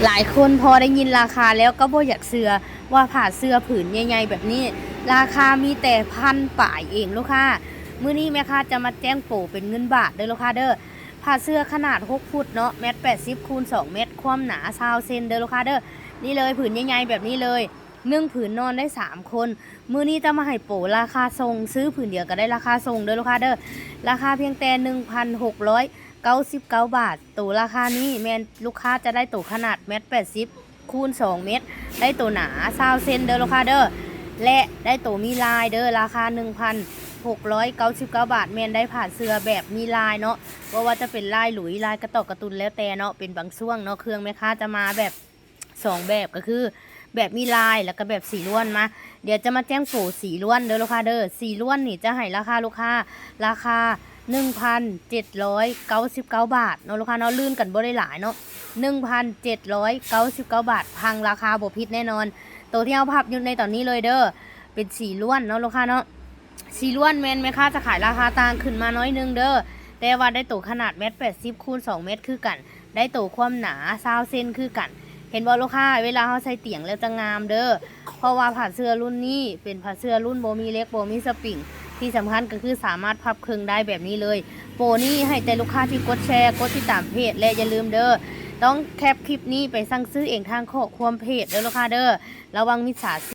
ຫຼາຍຄົນພໍໄດ້ຍິນລາຄາແລ້ວກໍບໍ່ຢາກເຊື່ອວ່າຜ້າເສື່ອຜືນໃຫຍ່ໆແບບນີ້ ລາຄາມີແຕ່ພັນປາຍເອງລູກຄ້າ. ມື້ນີ້ແມ່ຄ້າຈະມາແຈ້ງໂປເປັນເງິນບາດເດີລູກຄ້າເດີ. ຜ້າເສື່ອຂະໜາດຫົກຟຸດເນາະ ແມັດແປດສິບຄູນສອງແມັດ ຄວາມໜາຊາວເຊັນເດີລູກຄ້າເດີ. ນີ້ເລີຍ ຜືນໃຫຍ່ໆແບບນີ້ເລີຍ ໜຶ່ງຜືນນອນໄດ້ສາມຄົນ. ມື້ນີ້ຈະມາໃຫ້ໂປລາຄາສົ່ງ ຊື້ຜືນດຽວກໍໄດ້ລາຄາສົ່ງເດີລູກຄ້າເດີ. ລາຄາພຽງແຕ່ໜຶ່ງພັນຫົກຮ້ອຍເກົ້າສິບເກົ້າບາດ. ໂຕລາຄານີ້ແມ່ນລູກຄ້າຈະໄດ້ໂຕຂະໜາດແມັດແປດສິບຄູນສອງແມັດ ໄດ້ໂຕໜາຊາວເຊັນເດີລູກຄ້າເດີ ແລະ ໄດ້ໂຕມີລາຍເດີ. ລາຄາໜຶ່ງພັນຫົກຮ້ອຍເກົ້າສິບເກົ້າບາດ ແມ່ນໄດ້ຜ້າເສື່ອແບບມີລາຍເນາະ ບໍ່ວ່າຈະເປັນລາຍຫຼຸຍ ລາຍກະຕອກກະຕຸນ ແລ້ວແຕ່ເນາະ ເປັນບາງຊ່ວງເນາະ. ເຄື່ອງແມ່ຄ້າຈະມາແບບສອງແບບ ກໍຄືແບບມີລາຍ ແລ້ວກໍແບບສີລ້ວນ. ມາ ດຽວຈະມາແຈ້ງໂປສີລ້ວນເດີລູກຄ້າເດີ. ສີລ້ວນນີ້ຈະໃຫ້ລາຄາລູກຄ້າ ລາຄາໜຶ່ງພັນເຈັດຮ້ອຍເກົ້າສິບເກົ້າບາດເນາະລູກຄ້າເນາະ ລື່ນກັນບໍ່ໄດ້ຫຼາຍເນາະ ໜຶ່ງພັນເຈັດຮ້ອຍເກົ້າສິບເກົ້າບາດ. ພັງລາຄາບໍ່ຜິດແນ່ນອນ. ໂຕທີ່ເຮົາພັບຢູ່ໃນຕອນນີ້ເລີຍເດີ ເປັນສີລ້ວນເນາະລູກຄ້າເນາະ. ສີລ້ວນແມ່ນແມ່ຄ້າຈະຂາຍລາຄາຕ່າງຂຶ້ນມາໜ້ອຍໜຶ່ງເດີ ແຕ່ວ່າໄດ້ໂຕຂະໜາດແມັດແປດສິບຄູນສອງແມັດຄືກັນ ໄດ້ໂຕຄວາມໜາຊາວເຊັນຄືກັນ. ເຫັນບໍ່ລູກຄ້າ ເວລາເຮົາໃສ່ຕຽງແລ້ວຈະງາມເດີ ເພາະວ່າຜ້າເສື່ອລຸ້ນນີ້ເປັນຜ້າເສື່ອລຸ້ນບໍ່ມີເຫຼັກ ບໍ່ມີສະປຣິງ ທີ່ສຳຄັນກໍຄືສາມາດພັບເຄິ່ງໄດ້ແບບນີ້ເລີຍ. ໂປນີ້ໃຫ້ແຕ່ລູກຄ້າທີ່ກົດແຊ ກົດຕິດຕາມເພຈ ແລະ ຢ່າລືມເດີ ຕ້ອງແຄບຄລິບນີ້ໄປສັ່ງຊື້ເອງທາງຂໍ້ຄວາມເພຈເດີລູກຄ້າເດີ ລະວັງມິດສາຊີບ.